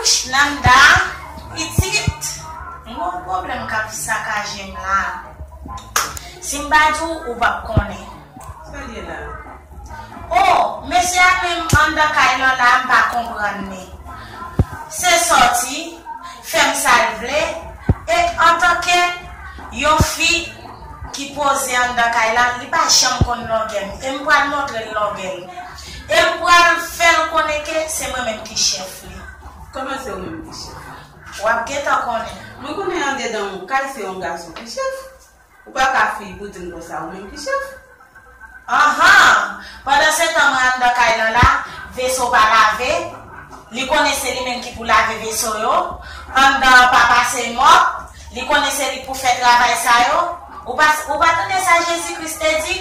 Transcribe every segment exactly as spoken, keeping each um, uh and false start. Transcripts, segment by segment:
Nanda, pitit, m gen yon pwoblèm k ap sakaje m la. Si m pa di w, ou p ap konnen. Sa l ye la? O, mesye a menm anndan kay lan la, m pa konprann li. Se sòti, fè m sa l vle, e antanke yon fi ki poze anndan kay la, li pa janm konn longè m, e m pral montre l longè l. E m pral fè l konnen ke se mwen menm ki chèf li. Kòman se ou menm ki chèf? W ap gentan konnen. Mwen konnen andedan yon kay se yon gason ki chèf. Ou pa ka fi pou di m konsa ou menm ki chèf. Anhan! Pandansetan mwen anndan kay lan la, veso pa lave, li konnen se li menm ki pou lave veso yo. Anndan an pa pase mòp, li konnen se li k pou fè travay sa yo. Ou pa, ou pa tande sa Jezi Kris te di?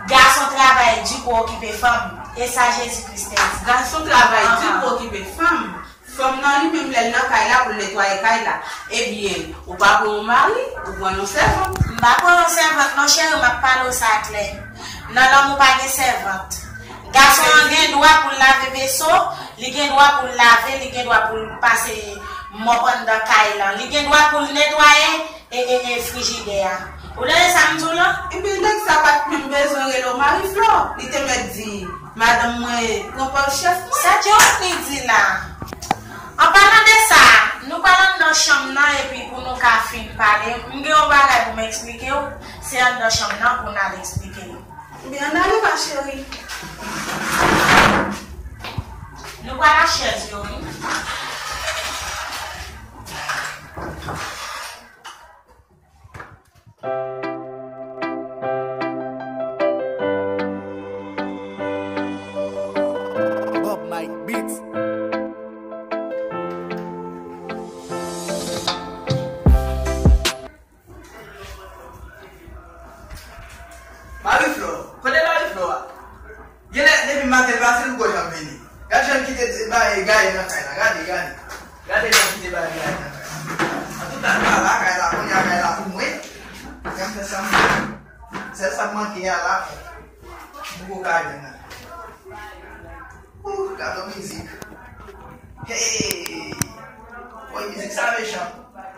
Gason travay di pou okipe fanm. E sa Jezi Kris te di. Gason travay di pou okipe fanm. Fanm nan li menm lè l nan kay la pou l netwaye kay la. Ebyen, ou pa pran yon mari, ou pran yon sèvant. M pa pran yon sèvant non cheri, m ap pale w sa klè. Nan lanmou pa gen sèvant. Gason an gen dwa pou l lave veso, li gen dwa pou l lave, li gen dwa pou l pase mòp anndan kay lan, li gen dwa pou l netwaye e, e, e frijidè a. Ou tande sa m di w lan? Ebyen, nèg sa pa t menm bezwen rele w Marie Flore. Li te mèt di, madanm mwen, pran pòz chèf mwen. Sa Johnny di la? An palan de sa, nou pral anndan chanm nan epi pou nou ka fin pale, m gen yon bagay pou m eksplike w, se anndan chanm nan pou n al eksplike l. Ebyen, ann ale ma chérie. Nou pral ak chèz yo, wi. Bob Mike Beats. Marie Flore, kote Marie Flore a? Genlè, depi maten l pase, l poko janm vini. Gad jan l kite bagay gaye nan kay la. Gade, gade. Gade jan l kite bagay gaye nan kay la. Antouka, nou pa lakay la, kounye a kay la pou mwen. Gad fè sa m vle. Sèl sa k manke a la, m poko ka jwenn nan. Ooh, gade yon mizik. Hey! Woy, mizik sa mechan.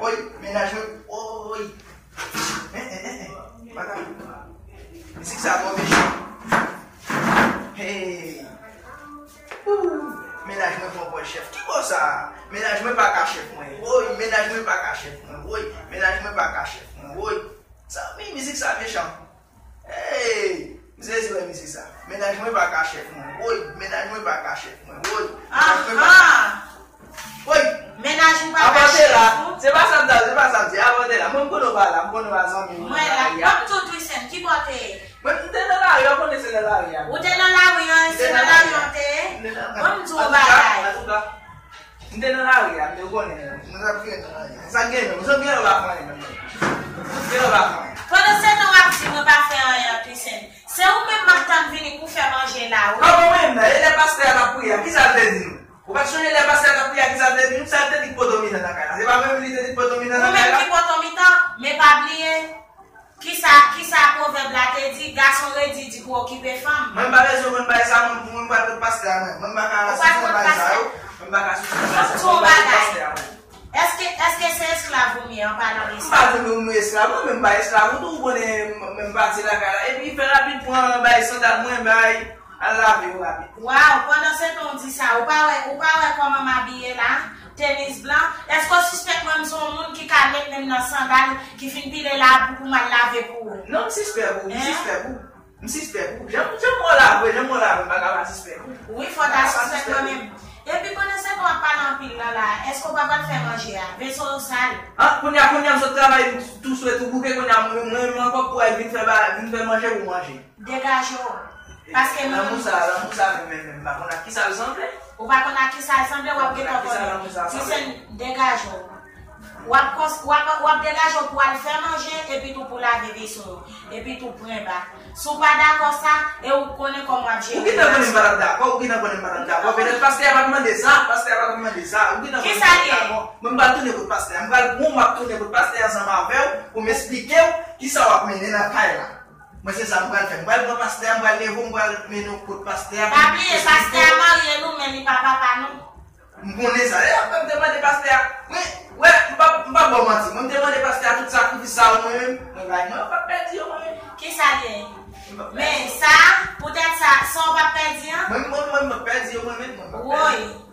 Woy, mennaj mwen, woy. Mizik sa twò mechan. Hey! Ooh! Mennaj mwen pran pòz chèf. Ki bò sa? Mennaj mwen pa ka chèf mwen. Woy, mennaj mwen pa ka chèf mwen. Woy, mennaj mwen pa ka chèf mwen. Woy. Sa, mi, mizik sa mechan. Hey! M sezi wè mizik sa. Mennaj mwen pa ka chèf mwen. Woy, mennaj mwen pa ka chèf mwen. Woy, mennaj mwen pa ka chèf mwen. Woy! Mennaj ou pa ka chèf ou? Se pa sa m ta, se pa sa m di. Avan w te la. Mwen, m konnen w pa la. M konnen w pa zanmi m. Mwen la. Ban m di w Twisen, ki bò w te ye? Mwen, m te nan lari a, w konnen se nan lari a. Ou te nan lari a, se nan lari a w te ye? Ban m di w yon bagay. Antouka, antouka, m te nan lari a, m te konnen. Nou t ap vire nan lari a. Sa k gen menm? Zanmi an pa fè anyen menm. Zanmi an pa fè anyen. Pandansetan w ap di mwen pa fè anyen an Twisen. Se ou menm m ap tann vini pou fè manje la, wi. Kòman mwen menm nan? E lè pastè a t ap priye a, kisa l te di nou? Ou pa t sonje lè pastè a t ap priye a, kisa l te di nou? Sa l te di k poto mitan nan kay la? Se pa mwen menm li te di k poto mitan nan kay la? Ou menm ki poto mitan, men pa bliye, kisa, kisa pwovèb la te di? Gason redi di pou okipe fanm. Mwen m pa bezwen konn bagay sa, mwen, mwen m pral kot pastè a mwen. Mwen m pa ka asiste nan bagay sa yo. Mwen m pa ka asiste nan bagay sa yo. Mwen m pral kot pastè a mwen. Èske, èske se esklav ou m ye an palan de sa? M pa di nou, nou esklav, non, men m pa esklav ou tou, ou konnen, m, m pati lakay la. Epi fè rapid, pran bay sandal mwen, bay, al lave yo rapid. Waw, pandansetan w di sa, ou pa wè, ou pa wè kòman m abiye la? Tenis blan. Èske w sispèk mwen, m se yon moun ki ka met men m nan sandal, ki fin pile labou pou m al lave pou ou? Non, m sispèk ou, m sispèk ou. M sispèk ou. Jan, jan m wè w la vre, jan m wè w la vre, m pa ka pa sispèk ou. Wi, fò w ta sispèk mwen menm. Epi pandansetan w ap pale anpil lan la, èske w pa pral fè manje a? Veso yo sal. Ah, kounye a, kounye a m sot travay, m tou swete ou bouke, kounye a mwen, mwen menm ankò pou al vin fè ba, vin fè manje pou manje. Degaje w. Paske nou... Lanmou sa, lanmou sa menm, menm, menm, m pa konn ak kisa l sanble. Ou pa konn ak kisa l sanble, w ap gentan konnen. Tisen, degaje w. W ap kons-, w ap, w ap degaje w pou al fè manje, epi tou pou lave veso yo, epi tou pran ba. Si w pa dakò sa, e ou konnen kòman w ap jere relasyon. Ou gentan konnen m pa t ap dakò, ou gentan konnen m pa t ap dakò. Petèt pastè a pa t mande sa, pastè a pa t mande sa, ou gentan konnen m pa t ap dakò. Mwen m pral tounen kot pastè a, m pral, mwen m ap tounen kot pastè a ansanm avè w, pou m esplike w kisa w ap mennen nan kay la. Mwen se sa m pral fè. M pral pran pastè a, m pral leve w, m pral mennen w kot pastè a. Pa bliye, pastè a marye nou, men li pa papa nou. M konnen sa. E apre m te mande pastè a. Mwen, wè, m pa, m pa ba w manti. Mwen, m te mande pastè a tout sakrifis sa yo mwen menm. Mwen bay mwen, yo p ap pèdi yo mwen menm. Kisa l ye? M p ap pèdi. Men sa, poutèt sa, sa w p ap pèdi an? Mwen, mwen, mwen, m p ap pèdi yo mwen menm. Mwen p ap pèdi. Woy.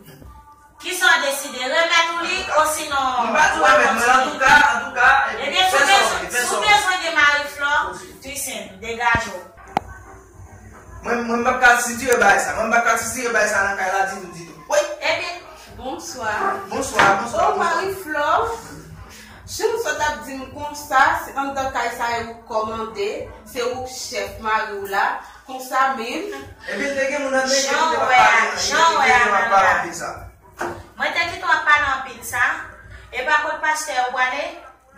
Kisa w deside? Remèt ou li osinon w ap kontinye? M pa di remèt mwen, antouka, antouka, ebyen, si w bezwen, si w bezwen de Marie Flore, Twissaint, degaje w. Mwen, mwen m p ap ka sitire bagay sa. Mwen m p ap ka sitire bagay sa nan kay la ditou, ditou. Wi. Ebyen, bonswa. Bonswa, bonswa, bonswa. O, Marie Flore, jan w sot ap di m konsa, se anndan kay sa e ou k kòmande, se ou k chèf mari w la, konsa menm. Ebyen, te gen moun anndan ki te ap pale, ki te ap pale anpil sa. Mwen te kite w ap pale anpil sa. E pa kot pastè yo prale?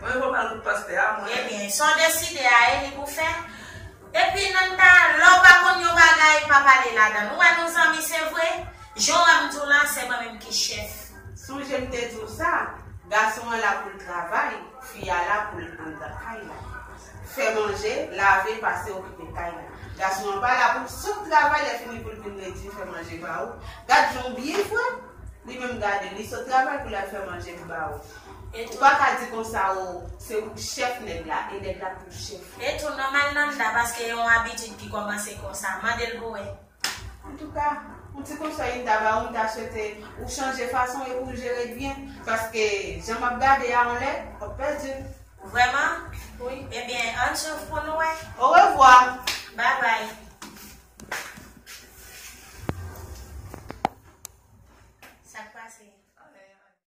Mwen pa pral kot pastè a, mwen. Ebyen, sa w deside a, e li pou fè. Epi, Nanda, lè w pa konn yon bagay, pa pale ladan l. Ou wè nou zanmi, se vre. Jan w wè m di w la, se mwen menm ki chèf. Sonje m te di w sa, gason an la pou l travay, fi a la pou l anndan kay la. Fè manje, lave, pase, okipe kay la. Gason an pa la pou l sot travay, lè fini pou l vin redi, fè manje ba ou. Gad jan w byen fre. Li menm gade, li sot travay pou l al fè manje pou ba ou. Ou pa ka di konsa, o, se ou k chèf nèg la, e nèg la pou chèf ou. E tou nòmal Nanda, paske e yon abitid ki kòmanse konsa. Mande l pou wè. Antouka, yon ti konsèy m ta ba ou, m ta swete ou chanje fason epi ou jere l byen, paske jan m ap gade a anlè, w ap pèdi l. Vrèman? Wi. Ebyen, ann swiv pou nou wè. Orevwa. Babay.